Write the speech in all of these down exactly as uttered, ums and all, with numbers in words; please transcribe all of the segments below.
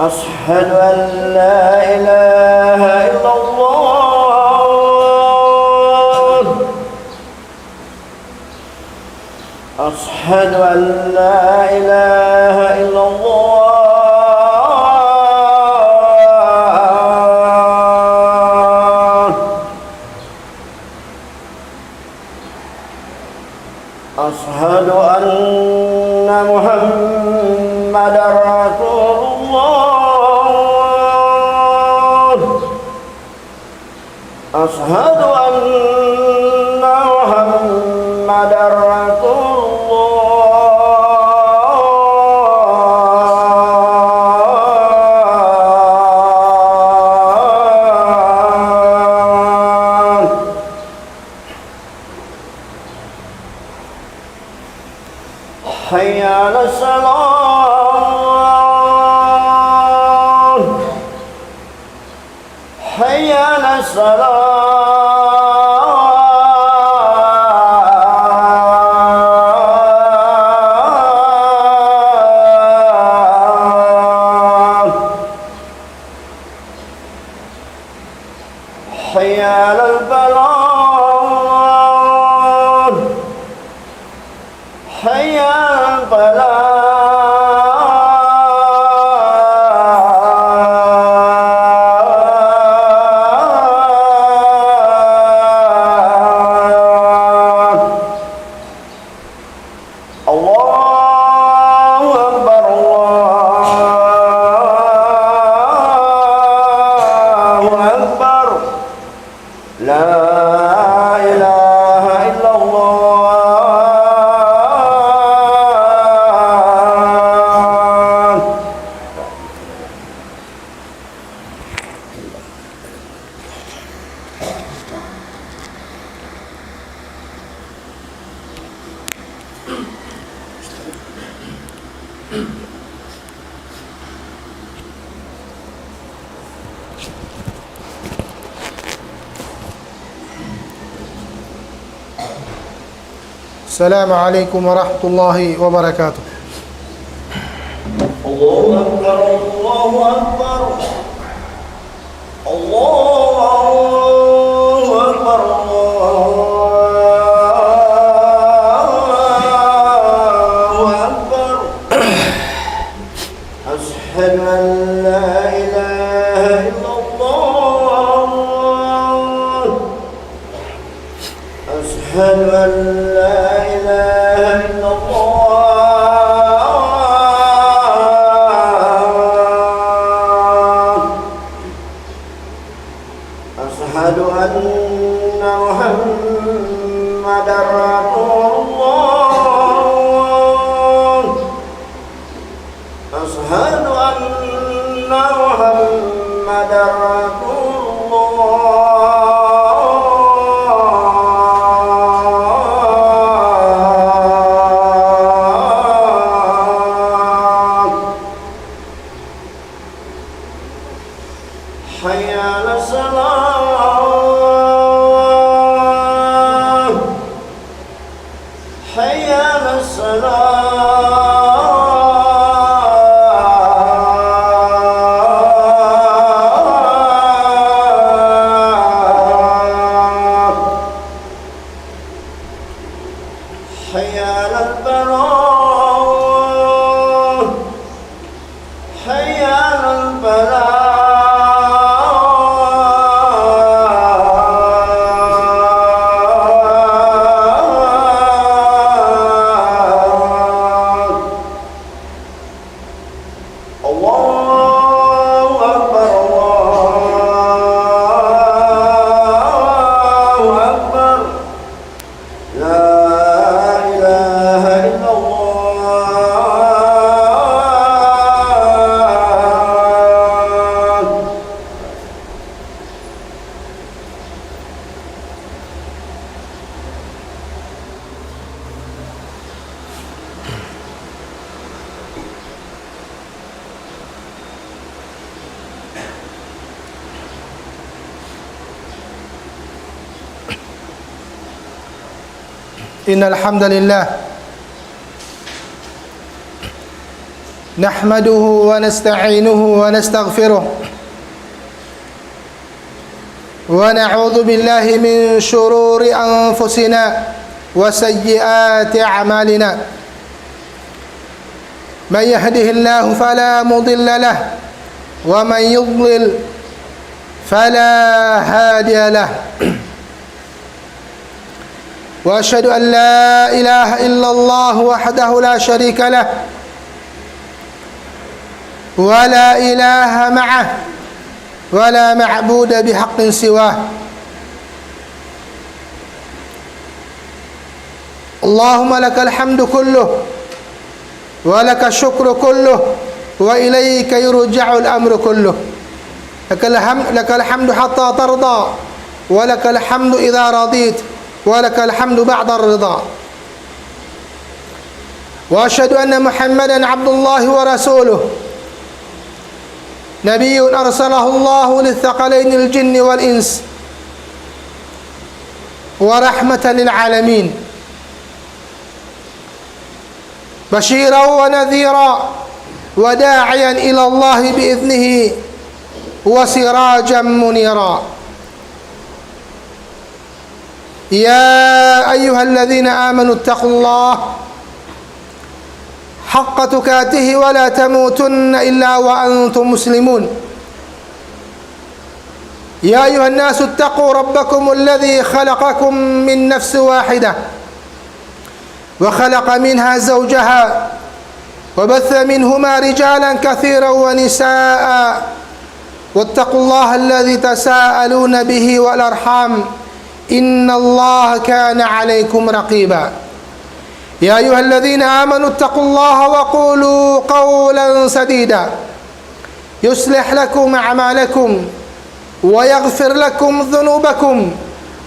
أشهد أن لا إله إلا الله. أشهد أن لا إله إلا الله. أشهد أن محمدا رسول الله. أشهد أن محمدا رسول الله. حي على الصلاة. حي على الصلاة. حي على الفلاح. حي على الفلاح. الله أكبر، الله أكبر. لا إله إلا الله. السلام عليكم ورحمة الله وبركاته. الله أكبر، الله أكبر. الله أكبر، الله أكبر. أشهد أن لا إله إلا الله. أشهد أن لا إله إلا الله. أشهد أن محمدا رسول الله. أشهد أن محمدا رسول الله. حي على الصلاة. حي على الصلاة. حي على الفلاح. حي على الفلاح. الله أكبر، الله أكبر. لا إله إلا الله. إن الحمد لله نحمده ونستعينه ونستغفره، ونعوذ بالله من شرور أنفسنا وسيئات أعمالنا. من يهده الله فلا مضل له، ومن يضلل فلا هادي له. وأشهد أن لا إله إلا الله وحده لا شريك له، ولا إله معه، ولا معبود بحق سواه. اللهم لك الحمد كله، ولك الشكر كله، وإليك يرجع الأمر كله. لك الحم-، لك الحمد حتى ترضى، ولك الحمد إذا رضيت، ولك الحمد بعد الرضا. وأشهد أن محمدا عبد الله ورسوله، نبي أرسله الله للثقلين الجن والإنس، ورحمة للعالمين، بشيرا ونذيرا، وداعيا إلى الله بإذنه، وسراجا منيرا. يا أيها الذين آمنوا اتقوا الله حق تقاته ولا تموتن إلا وأنتم مسلمون. يا أيها الناس اتقوا ربكم الذي خلقكم من نفس واحدة وخلق منها زوجها وبث منهما رجالا كثيرا ونساء، واتقوا الله الذي تساءلون به والأرحام، إن الله كان عليكم رقيبا. يا أيها الذين آمنوا اتقوا الله وقولوا قولا سديدا، يصلح لكم أعمالكم ويغفر لكم ذنوبكم،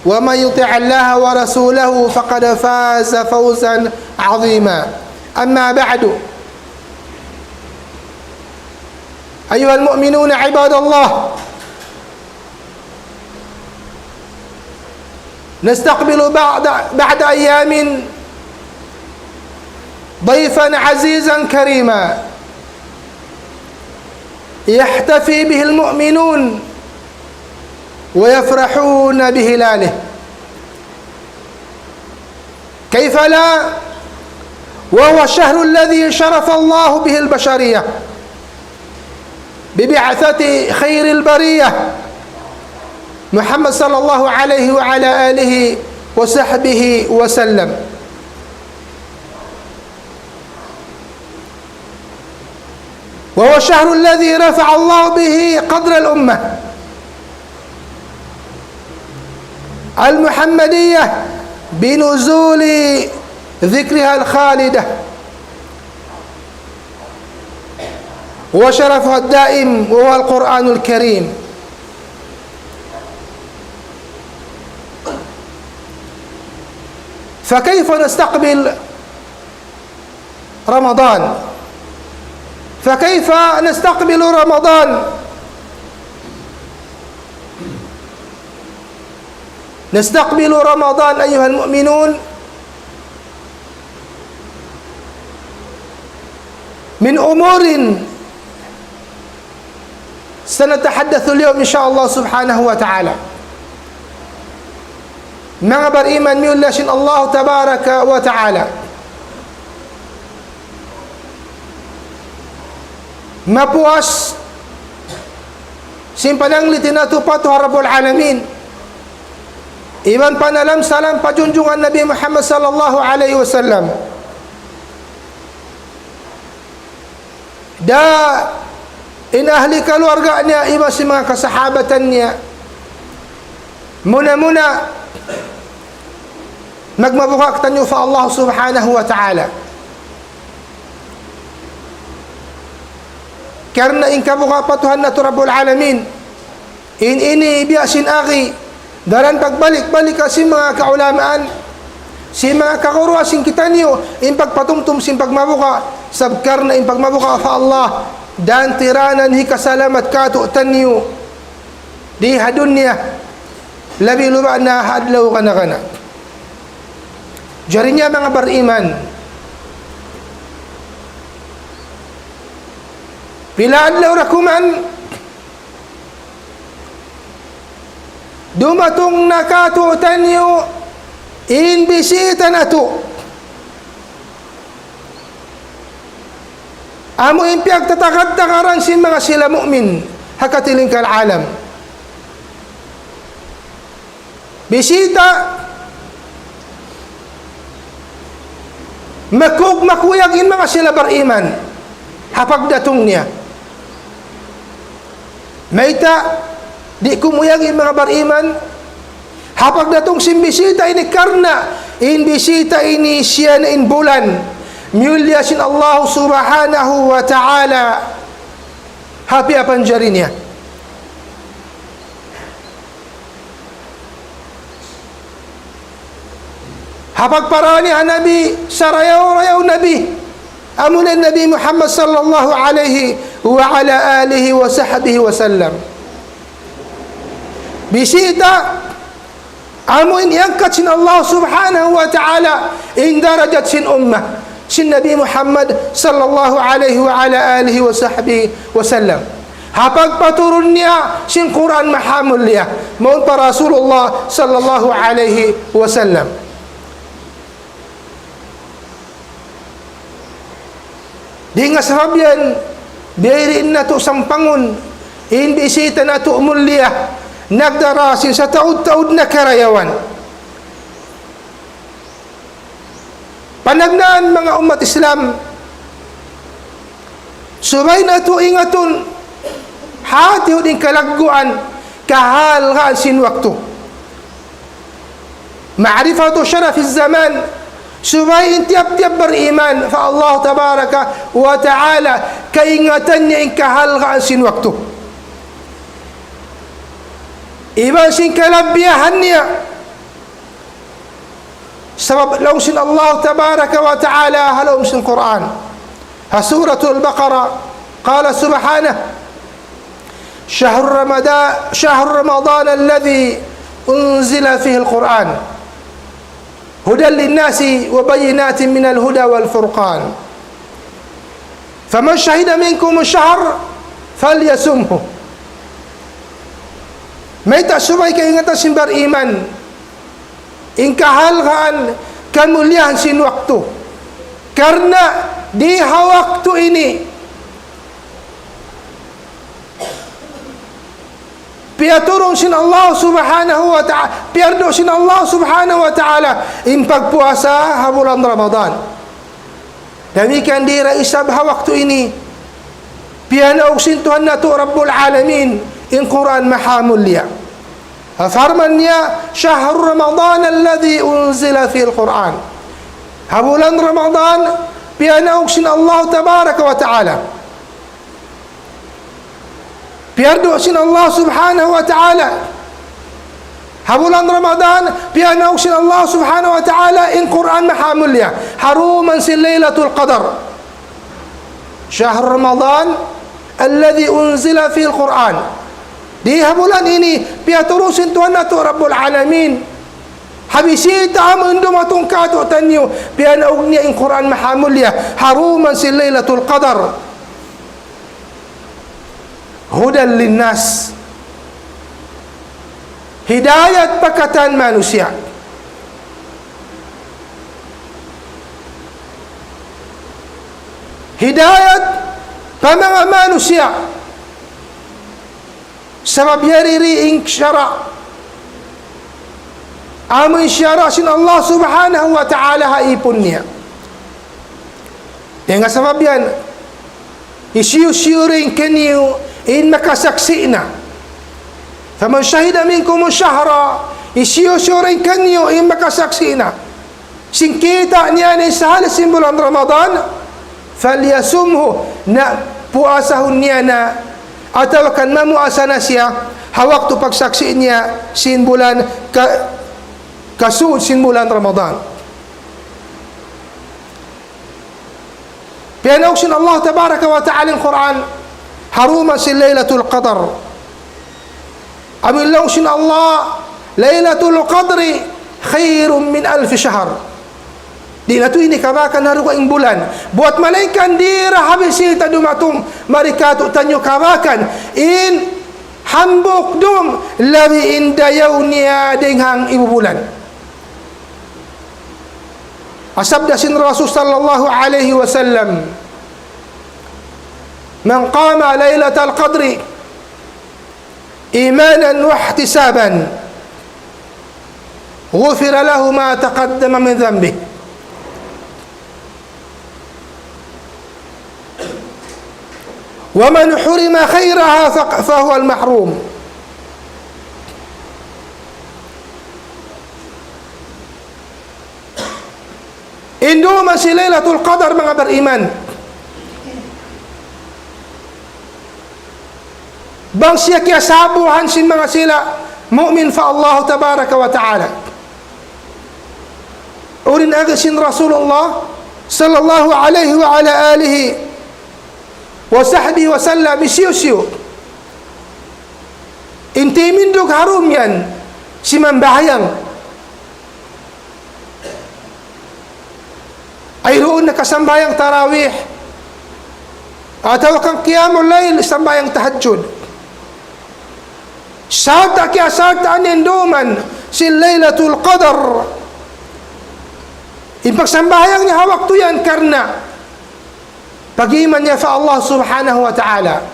ومن يطع الله ورسوله فقد فاز فوزا عظيما. أما بعد، أيها المؤمنون عباد الله، نستقبل بعد، بعد أيام ضيفا عزيزا كريما يحتفي به المؤمنون ويفرحون بهلاله. كيف لا؟ وهو الشهر الذي شرف الله به البشرية ببعثة خير البرية محمد صلى الله عليه وعلى آله وصحبه وسلم. وهو الشهر الذي رفع الله به قدر الأمة المحمدية بنزول ذكرها الخالدة وشرفها الدائم وهو القرآن الكريم. فكيف نستقبل رمضان؟ فكيف نستقبل رمضان؟ نستقبل رمضان أيها المؤمنون من أمور سنتحدث اليوم إن شاء الله سبحانه وتعالى. Manga bariman miyulliya sin Allah tabaraka wa ta'ala. Mapuas sin panangliti natu' pa Tuhan Rabbul Alamin. Iban panalam salam pa junjungan Nabi Muhammad sallallahu alayhi wasallam. Da in ahli kaluarga niya, iban sin manga kasahabatan niya. Muna-muna, magmabuga' kitaniyu pa Allah subhanahu wa ta'ala. Karna' in kabuga' pa Tuhan natu' Rabbul Alamin. In ini biya' sin agi, daran pagbalik-balik sin manga kaulamaan, sin manga kaguruan sin kitaniyu, in pagpatumtum sin pagmabuga', sabab karna' in pagmabuga' pa Allah, dan tiranan hikasalamat kātu'niyu di ha dunya, labi-labi na ha adlaw gana-gana. Jari niya manga bariman, Pila adlaw da kuman, dumatung na kātu'niyu in bisita natu'. Amu in piyagtatagad-tagaran sin manga sila mu'min ha katilingkal alam. Bisita, makug-, makuyag in manga sila bariman ha pagdatung niya. Mayta', di' kumuyag in manga bariman ha pagdatung sin bisita ini? Karna' in bisita ini siya na in bulan miyulliya sin Allah Subhanahu wa Ta'ala ha piyapanjari niya. Ha pagpara niya ha Nabi, sarayaw-rayaw Nabi, amuna in Nabi Muhammad sallallahu alayhi wa ala alihi wa sahbihi wa sallam. Bisita, amu in iyangkat sin Allah Subhanahu wa Ta'ala in darajat sin ummah sin Nabi Muhammad sallallahu alayhi wa ala alihi wa sahbihi wa sallam, ha pagpaturun niya sin Qur'an mahamulliya mawn pa Rasulullah sallallahu alayhi wa sallam. Dayn ha sabab yan, biyayri' natu' sampangun in bisita natu' mulliya, nagdara sin sataud-taud na karayawan. Panagnaan, manga ummat Islam, subay natu' ingatun, hati in kalagguan, kahalgaan sin waktu. معرفة شرف الزمان, subay in tiyap-tiyap bariman pa Allah Tabaraka wa Ta'ala, kaingatan niya in kahalgaan sin waktu iban sin kalabbiyahan niya. Sabab laung sin Allah Tabaraka wa Ta'ala ha lawm sin Qur'an, ha Suratul Baqarah, قال سبحانه: شهر رمضان، شهر رمضان الذي أنزل فيه القرآن هدى للناس وبينات من الهدى والفرقان فمن شهد منكم الشهر فليصمه. Mayta' subay kaingatan sin bariman in kahalgaan, kamulliyahan sin waktu? Karna' di ha waktu ini piyaturun sin Allah Subhanahu wa Ta'ala, piyardu sin Allah Subhanahu wa Ta'ala in pagpuasa ha bulan Ramadan. Damikkiyan di da isab ha waktu ini, piyanaug sin Tuhan natu' Rabbul Alamin in Qur'an mahamulliya. Parman niya, شهر رمضان الذي أنزل فيه القرآن. Ha bulan Ramadan, piyanaug sin Allah Tabaraka wa Ta'ala. Piyardu sin Allah Subhanahu wa Ta'ala. Ha bulan Ramadan, piyanaug sin Allah Subhanahu wa Ta'ala in Qur'an mahamulliya. Ha dūm sin Laylatul Qadr. شهر رمضان الذي أنزل فيه القرآن. Di ha bulan ini, piyaturun sin Tuhan natu' Rabbul Alamin. Ha bisita amun dumatung kātu'niyu, piyanaug niya in Qur'an mahamulliya. Ha dūm sin Laylatul Qadr. هدى للناس. Hidayat pa katan manusiya'. Hidayat pa manga manusiya'. Sabab yari di in sara'. Amun sara' sin Allah Subhanahu wa Ta'ala ha īpun niya. Dayn ha sabab yan, hisiyu-siyu dayn kaniyu in makasaksi' na. فمن شهد منكم الشهر, hisiyu-siyu dayn kaniyu in makasaksi' na sin kita' niya in sahali sin bulan Ramadan, فليصمه, na puasahun niya na, atawa kan mamuasa na siya, ha waktu pagsaksi' niya sin bulan ka-, kasūd sin bulan Ramadan. Piyanaug sin Allah Tabaraka wa Ta'ala in Qur'an, ha dūm sin Laylatul Qadr. Amun laung sin Allah, ليلة القدر خير من ألف شهر. Di' na tuud ini kabakan ha dugaing bulan. Buwat malaingkan di' da ha bisita dumatung mari kātu'niyu kabakan in hambuuk dum labi in dayaw niya dayn ha ibu bulan. Sabda sin Rasul sallallahu alayhi wasallam, من قام ليلة القدر إيمانا واحتسابا غفر له ما تقدم من ذنبه. ومن حرم خيرها فق-، فهو المحروم. In dum sin Laylatul Qadar, manga bariman, bang siya kiyasabuhan sin manga sila mu'min pa Allah tabaraka wa ta'ala. Unu in agi sin Rasulullah sallallahu alayhi wa ala alihi wa sahbihi wa sallam, hisiyu-siyu in timindug ha dum yan, simambahayang, ay duun nakasambahayang tarawih, atawa kan qiyamul layl, sambahayang tahajjud. Sarta' kiyasartaan niya in dum sin Laylatul Qadar. In pagsambahayang niya ha waktu yan karna' pag-iman niya pa Allah subhanahu wa ta'ala.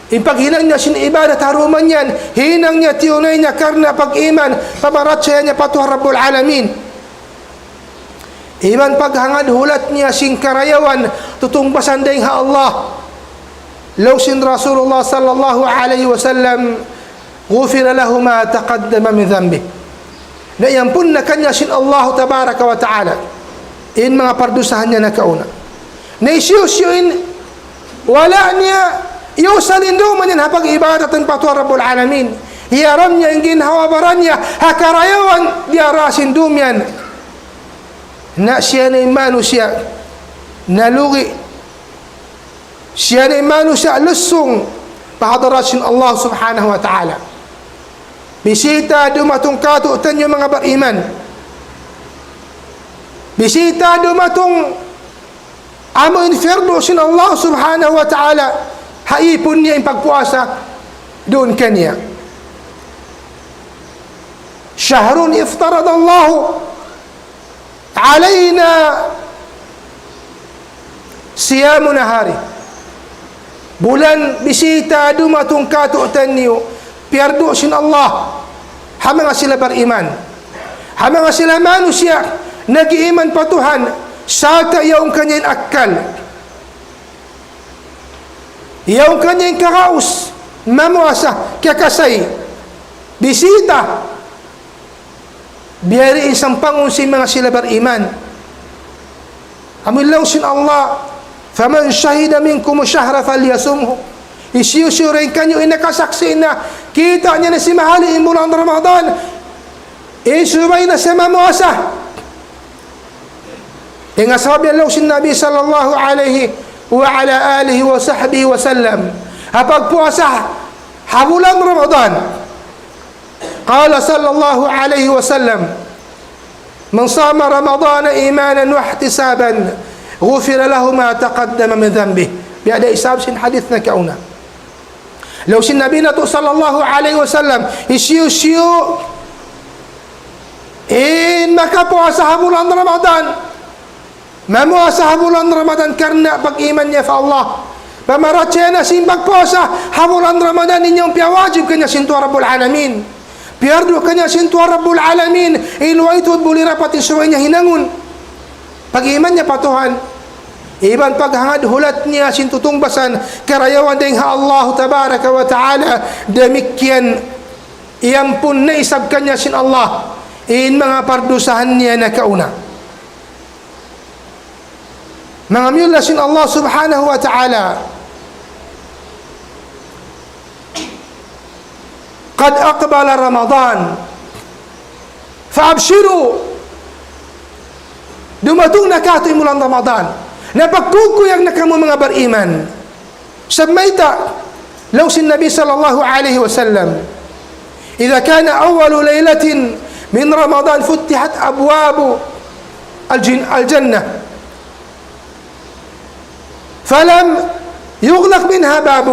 In paghinang niya sin ibadat ha dum yan, hinang niya, tiyunay niya karna' pag-iman, pagparachaya niya pa Tuhan Rabbul Alamin. Iban paghangad hulat niya sin karayawan, tutungbasan dayn ha Allah. Laung sin Rasulullah sallallahu alayhi wasallam, غفر له ما تقدم من ذنبه. Na iyampun na kaniya sin Allah tabaraka wa ta'ala in manga pardusahan niya nakauna. Na hisiyu-siyu in wala' niya iyusal in dum yan ha pag-ibadat pa Tuhan Rabbul Alamin, hiyaram niya in ginhawa-baran niya ha karayawan diyara sin dum yan, na siya na in manusiya' nalugi'. Siya na in manusiya' lusung pa hadarat sin Allah subhanahu wa ta'ala. Bisita dumatung kātu'niyu manga bariman. Bisita dumatung amu in pirdu sin Allah subhanahu wa ta'ala, ha ipun niya in pagpuasa duun kaniya. شهر افترض الله علينا صيام نهاره. Bulan bisita dumatung kātu'niyu, piyardu sin Allah ha manga sila bariman, ha manga sila manusiya' nag-iiman pa Tuhan, sarta' yaun kaniya in akkal, yaun kaniya in kagaus mamuasa, kiyakasay, bisita. Biya' diin sampangun sin manga sila bariman. Amu in laung sin Allah, فمن شهد منكم الشهر فليصمه. Hisiyu-siyu dayn kaniyu in nakasaksi' na, kita' niya na simahali in bulan Ramadan, in subay na siya mamuasa. Hangkan sabab yan laung sin Nabi sallallahu alayhi wa ala alihi wa sahbihi wa sallam, ha pagpuasa ha bulan Ramadan. قال صلى الله عليه وسلم: من صام رمضان إيمانا واحتسابا غفر له ما تقدم من ذنبه. Biya' da isab sin hadith nakauna. Laung sin Nabi natu' sallallahu alayhi wasallam, hisiyu-siyu in makapuasa ha bulan Ramadan, mamuasa ha bulan Ramadan karna' pag-iman niya pa Allah, pagparachaya niya sin pagpuasa ha bulan Ramadan, in yan piyawajib kaniya sin Tuhan Rabbul Alamin. Piyardu kaniya sin Tuhan Rabbul Alamin, in way tuud buli dapat in subay niya hinangun. Pag-iman niya pa Tuhan, iban paghangad hulat niya sin tutungbasan karayawan dayn ha Allah tabaraka wa ta'ala, damikkiyan iyampun na isab kaniya sin Allah in manga pardusahan niya nakauna. Manga miyulliya sin Allah subhanahu wa ta'ala, قد أقبل رمضان فأبشروا. Dumatung na kātu' in bulan Ramadan. Na pagkukuyag na kamu manga bariman. Sabab mayta', laung sin Nabi sallallahu alayhi wasallam, إذا كان أول ليلة من رمضان فتحت أبواب الجن-، الجنة، فلم يغلق منها باب،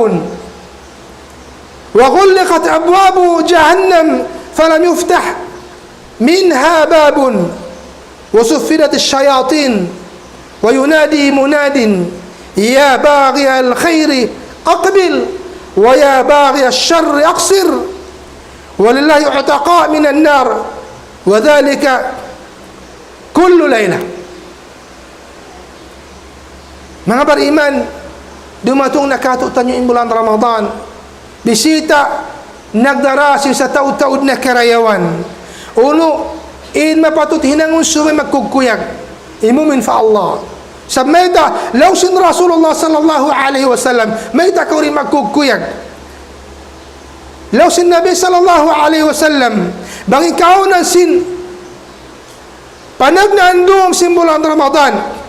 وغلقت أبواب جهنم فلم يفتح منها باب، وصفدت الشياطين، وينادي مناد: يا باغي الخير أقبل، ويا باغي الشر أقصر، ولله عتقاء من النار، وذلك كل ليلة. Manga bariman, dumatung na kātu'niyu in bulan Ramadan. Bisita nagdara sin sataud-taud na karayawan. Unu in mapatut hinangun subay magkukuyag in mu'min pa Allah? Sabab mayta', laung sin Rasulullah sallallahu alayhi wasallam, mayta' kaw di' magkukuyag? Laung sin Nabi sallallahu alayhi wasallam, bang in kaawnan sin panagnaan dum sin bulan Ramadan.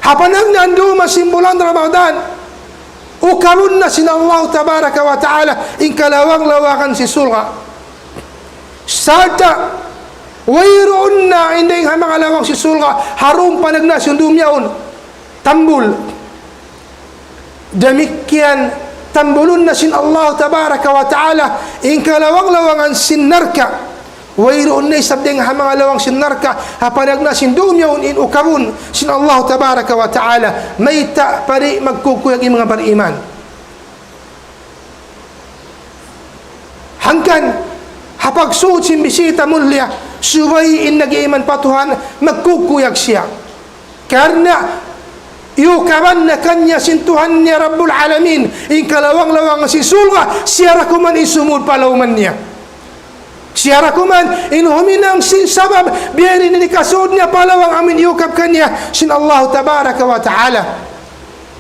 Ha panagnaan dum sin bulan Ramadan, ukabun na sin Allah tabaraka wa ta'ala in kalawang-lawangan sin surga'. Sarta' wayruun na in dayng ha manga lawang sin surga', ha dum panagnaan sin dum yaun tambul. Damikkiyan tambulun na sin Allah tabaraka wa ta'ala in kalawang-lawangan sin narka'. Wayruun na isab dayng ha manga lawang sin narka', ha panagnaan sin dum yaun in ukabun sin Allah tabaraka wa ta'ala. Mayta' pa di' magkukuyag in manga bariman? Hangkan, ha pagsūd sin bisita mulliya, subay in nag-iiman pa Tuhan, magkukuyag siya. Karna' iyukaban na kaniya sin Tuhan niya Rabbul Alamin in kalawang-lawangan sin surga', siya da kuman in sumūd pa lawman niya. Siya da kuman in huminang sin sabab, biya' diin in hikasūd niya pa lawang amun iyukab kaniya sin Allah tabaraka wa ta'ala.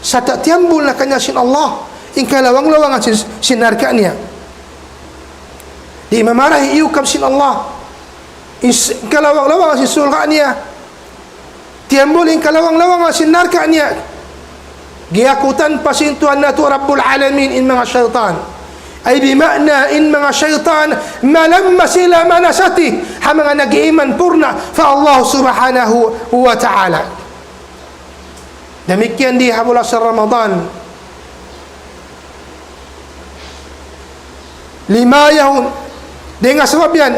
Sarta' tiyambul na kaniya sin Allah in kalawang-lawangan sin, sin narka' niya. Di' mamarahi iyukab sin Allah in s-, kalawang-lawangan sin surga' niya. Tiyambul in kalawang-lawangan sin narka' niya. Giyakutan pa sin Tuhan natu' Rabbul Alamin in manga saytan. Ay bima'na in manga saytan, malamma sila manasati ha manga nag-iiman purna' pa Allah subhanahu wa ta'ala. Damikkiyan di ha bulan sin Ramadan. Lima yaun. Dayn ha sabab yan,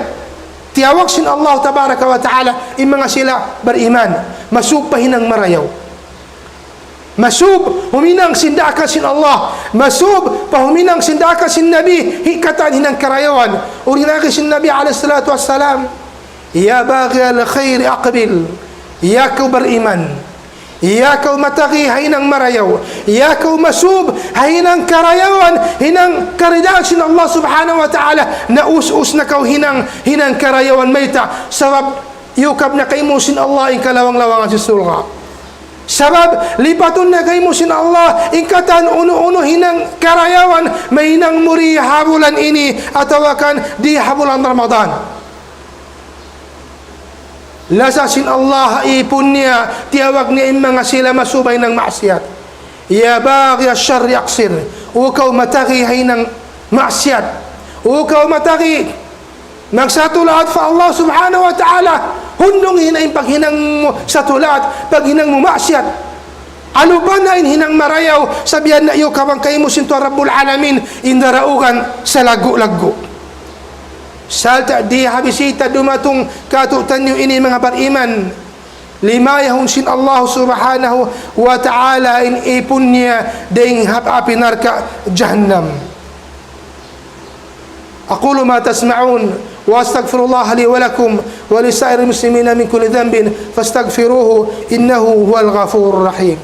tiyawag sin Allah tabaraka wa ta'ala in manga sila bariman. Masūb pa hinang marayaw. Masūb huminang sin daakan sin Allah. Masūb pa huminang sin daakan sin Nabi, hikatan hinang karayawan. Unu in agi sin Nabi alayhi salatu wassalam, يا باغي الخير أقبل. Ya kaw bariman. Ya kaw matagi ha hinang marayaw. Ya kaw masūb ha hinang karayawan, hinang karidaan sin Allah subhanahu wa ta'ala. Naus-us na kaw hinang, hinang karayawan mayta'. Sabab iyukab na kaymu sin Allah in kalawang-lawangan sin surga'. Sabab lipatun na kaymu sin Allah in katan unu-unu hinang karayawan, mahinang mu di ha bulan ini, atawa kan di ha bulan Ramadan. Lasa sin Allah ha ipun niya, tiyawag niya in manga sila masūb ha hinang maksiyat. يا باغي الشر أقصر. O kaw matagi ha hinang maksiyat. O kaw matagi magsatulaat pa Allah subhanahu wa ta'ala. Hundungi na in paghinang mu satulaat, paghinang mu maksiyat. Alupa na in hinang marayaw, sabab yan na iyukaban kaymu sin Tuhan Rabbul Alamin in daraugan salaggu'-laggu'. Sarta' di ha bisita dumatung kātu'niyu ini manga bariman. Lima yaun sin Allah subhanahu wa ta'ala in ipun niya dayn ha api narka' jahannam. أقول ما تسمعون، وأستغفر الله لي ولكم ولسائر المسلمين من كل ذنب، فاستغفروه، إنه هو الغفور الرحيم.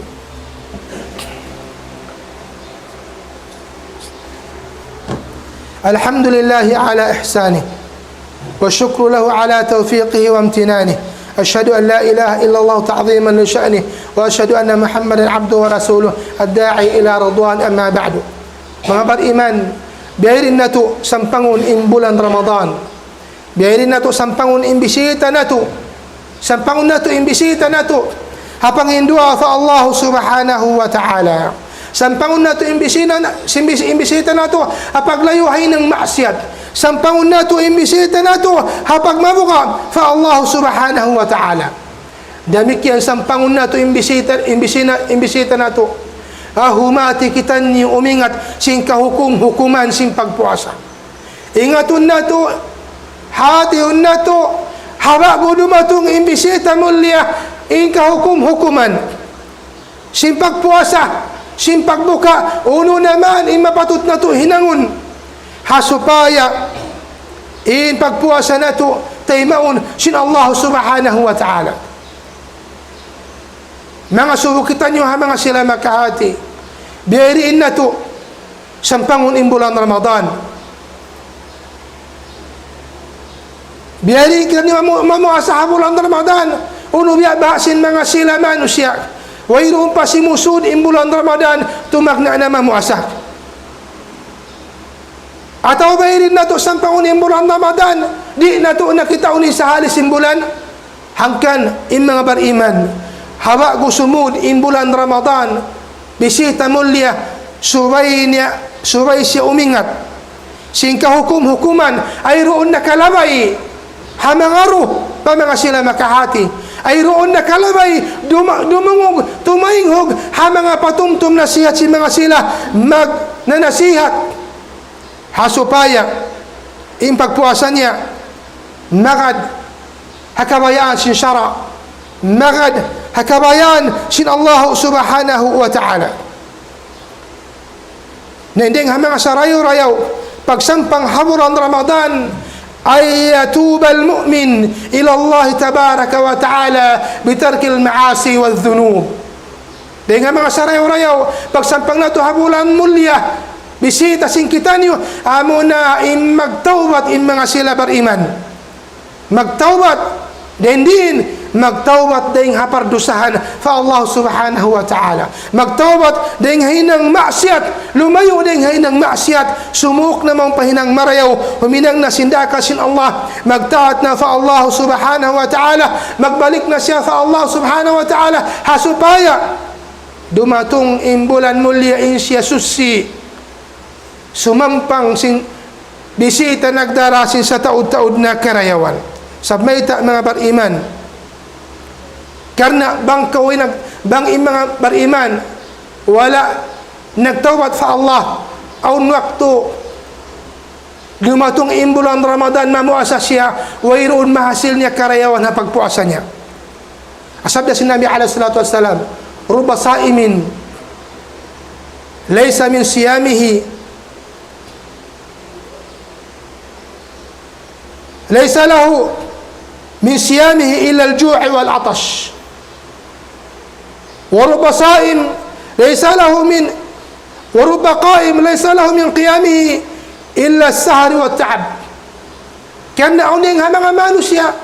الحمد لله على إحسانه، والشكر له على توفيقه وامتنانه. أشهد أن لا إله إلا الله تعظيما لشأنه، وأشهد أن محمدا عبده ورسوله الداعي إلى رضوانه. أما بعد. Manga bariman, biya' diin natu' sampangun in bulan Ramadan. Biya' diin natu' sampangun in bisita natu'. Sampangun natu' in bisita natu' ha panghinduwaa pa Allah subhanahu wa ta'ala. Sampangun natu' in bisina-, sin bis-, in bisita natu' ha paglayu' ha hinang maksiyat. Sampangun natu' in bisita natu' ha pagmabuga' pa Allah Subhanahu wa Ta'ala. Damikkiyan sampangun natu' in bisita, in bisina-, in bisita natu' ha humati kitaniyu umingat sin kahukum-hukuman sin pagpuasa. Ingatun natu', hātihun natu', ha ba'gu dumatung in bisita mulia, in kahukum-hukuman sin pagpuasa, sin pagbuka, unu na man in mapatut natu' hinangun. Ha supaya in pagpuasa natu' taymaun sin Allah Subhanahu wa Ta'ala. Manga subu kitaniyu ha manga sila makahāti. Biya' diin natu' sampangun in bulan Ramadan. Biya' diin kitaniyu mamu-, mamuasa ha bulan Ramadan. Unu biya' baha' sin manga sila manusiya'. Wayruun pa simusud in bulan Ramadan, tumagna' na mamuasa. Atawa biya' diin natu' sampangun in bulan Ramadan, di' natu' na kitaun in sahali sin bulan. Hangkan in manga bariman, ha ba'gu sumud in bulan Ramadan, bisita mulia, subay niya, subay siya umingat sin kahukum-hukuman, wayruun na kalabay ha mangaru pa manga sila makahāti, wayruun na kalabay duma-, dumungug, tumainghug ha manga patumtum nasihat sin manga sila magnanasihat. Ha supaya in pagpuasa niya magad ha kabayaan sin sara', magad ha kabayaan sin Allah Subhanahu wa Ta'ala. Na in dayng ha manga sarayaw-rayaw pagsampang ha bulan Ramadan, أن يتوب المؤمن إلى الله تبارك وتعالى بترك المعاصي والذنوب. Dayng ha manga sarayaw-rayaw, pagsampang natu' ha bulan mulia, bisita sin kitaniyu, amuna in magtawbat in manga sila bariman. Magtawbat, dayng diin, magtawbat dayng ha pardusahan pa Allah Subhanahu wa Ta'ala. Magtawbat dayng ha hinang maksiat, lumayu' dayng ha hinang maksiat, sumuuk na mawn pa hinang marayaw, huminang na sin daakan sin Allah, magtaat na pa Allah Subhanahu wa Ta'ala, magbalik na siya pa Allah Subhanahu wa Ta'ala, ha supaya dumatung in bulan mulia in siya suchi, sumampang sin bisita nagdara sin sataud-taud na karayawan. Sabab mayta' manga bariman. Karna' bang kaw in nag-, bang in manga bariman, wala' nagtawbat pa Allah, awn waktu dumatung in bulan Ramadan, mamuasa siya, wayruun mahasil niya karayawan ha pagpuasa niya. Sabda sin Nabi alayhi salatu wassalam, رب صائم ليس من صيامه، ليس له من صيامه إلا الجوع والعطش. ورب صائم ليس له من، ورب قائم ليس له من قيامه إلا السهر والتعب. Karna' awn dayng ha manga manusiya'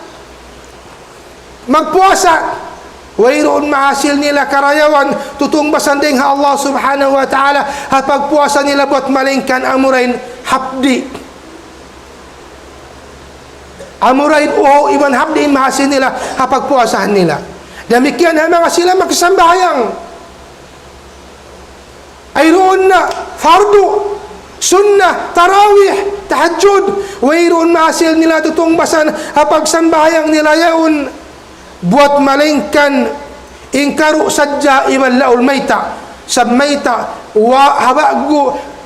magpuasa, wayruun mahasil nila karayawan, tutungbasan dayng ha Allah Subhanahu wa Ta'ala, ha pagpuasa nila buwat malaingkan amura in hapdi'. Amura in uhaw iban hapdi' in mahasil nila ha pagpuasahan nila. Damikkiyan ha manga sila magsambahayang. Wayruun na fardu, sunnat, tarawih, tahajjud, wayruun mahasil nila tutungbasan ha pagsambahayang nila yaun. Buwat malaingkan in karu' sadja iban laul mayta'. Sabab mayta', wa-, ha ba'gu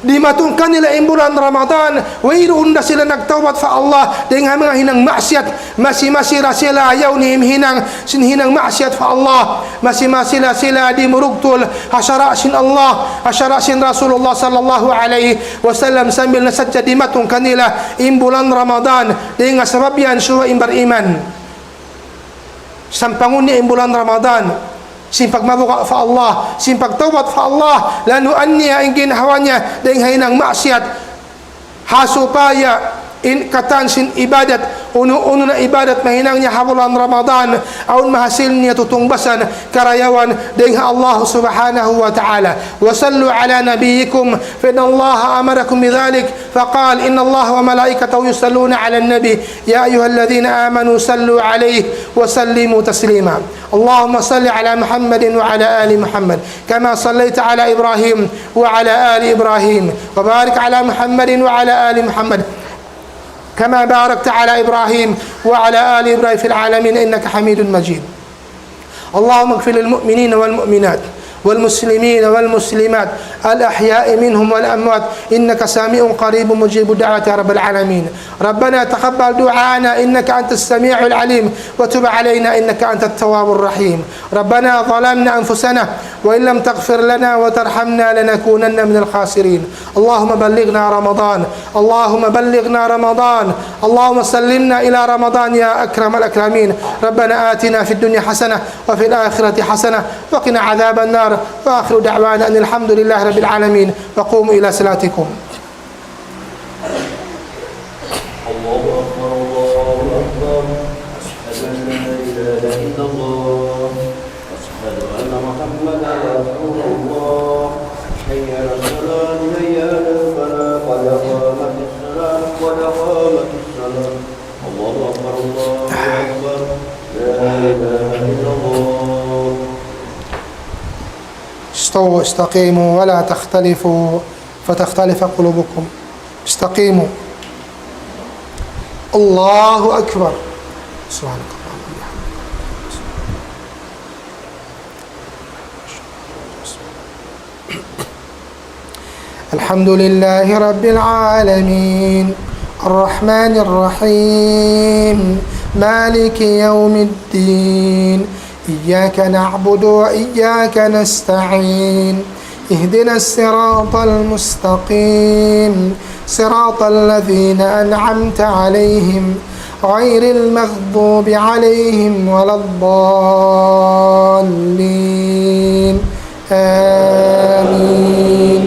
dimatung kanila in bulan Ramadan, wayruun da sila nagtawbat pa Allah, dayng ha manga hinang maksiat, masi-masi da sila yaun himhinang sin hinang maksiat pa Allah, masi-masi da sila dimurugtul ha sara' sin Allah, ha sara' sin Rasulullah sallallahu alayhi wasallam, sambil na sadja dimatung kanila in bulan Ramadan, dayng ha sabab yan subay in bariman. Sampangun niya in bulan Ramadan sin pagmabuga' pa Allah, sin pagtawbat pa Allah, lanuan niya in ginhawa niya dayng ha hinang maksiat. Ha supaya in katan sin ibadat, unu-unu na ibadat mahinang niya ha bulan Ramadan, awn mahasil niya tutungbasan, karayawan, dayn ha Allah subhanahu wa ta'ala. وصلوا على نبيكم فإن الله أمركم بذلك فقال إن الله وملائكته يصلون على النبي يا أيها الذين آمنوا صلوا عليه وسلموا تسليما. اللهم صل على محمد وعلى آل محمد كما صليت على إبراهيم وعلى آل إبراهيم وبارك على محمد وعلى آل محمد كما باركت على إبراهيم وعلى آل إبراهيم في العالمين إنك حميد مجيد. اللهم اغفر للمؤمنين والمؤمنات والمسلمين والمسلمات الأحياء منهم والأموات إنك سميع قريب مجيب الدعوات يا رب العالمين. ربنا تقبل دعاءنا إنك أنت السميع العليم وتب علينا إنك أنت التواب الرحيم. ربنا ظلمنا أنفسنا وإن لم تغفر لنا وترحمنا لنكونن من الخاسرين. اللهم بلغنا رمضان، اللهم بلغنا رمضان، اللهم سلمنا إلى رمضان يا أكرم الأكرمين. ربنا آتنا في الدنيا حسنة وفي الآخرة حسنة وقنا عذاب النار. وآخر دعوانا أن الحمد لله رب العالمين. وقوموا إلى صلاتكم. الله أكبر، الله أكبر. أشهد أن لا إله إلا الله. أشهد أن محمدا رسول الله. حي على الصلاة، حي على الفلاح، قد قامت الصلاة، قد قامت الصلاة. الله أكبر، الله أكبر. لا إله إلا الله. استووا استقيموا ولا تختلفوا فتختلف قلوبكم. استقيموا. الله أكبر. سبحانك اللهم وبحمدك. الحمد لله رب العالمين. الرحمن الرحيم. مالك يوم الدين. إياك نعبد وإياك نستعين. اهدنا الصراط المستقيم. صراط الذين أنعمت عليهم غير المغضوب عليهم ولا الضالين. آمين.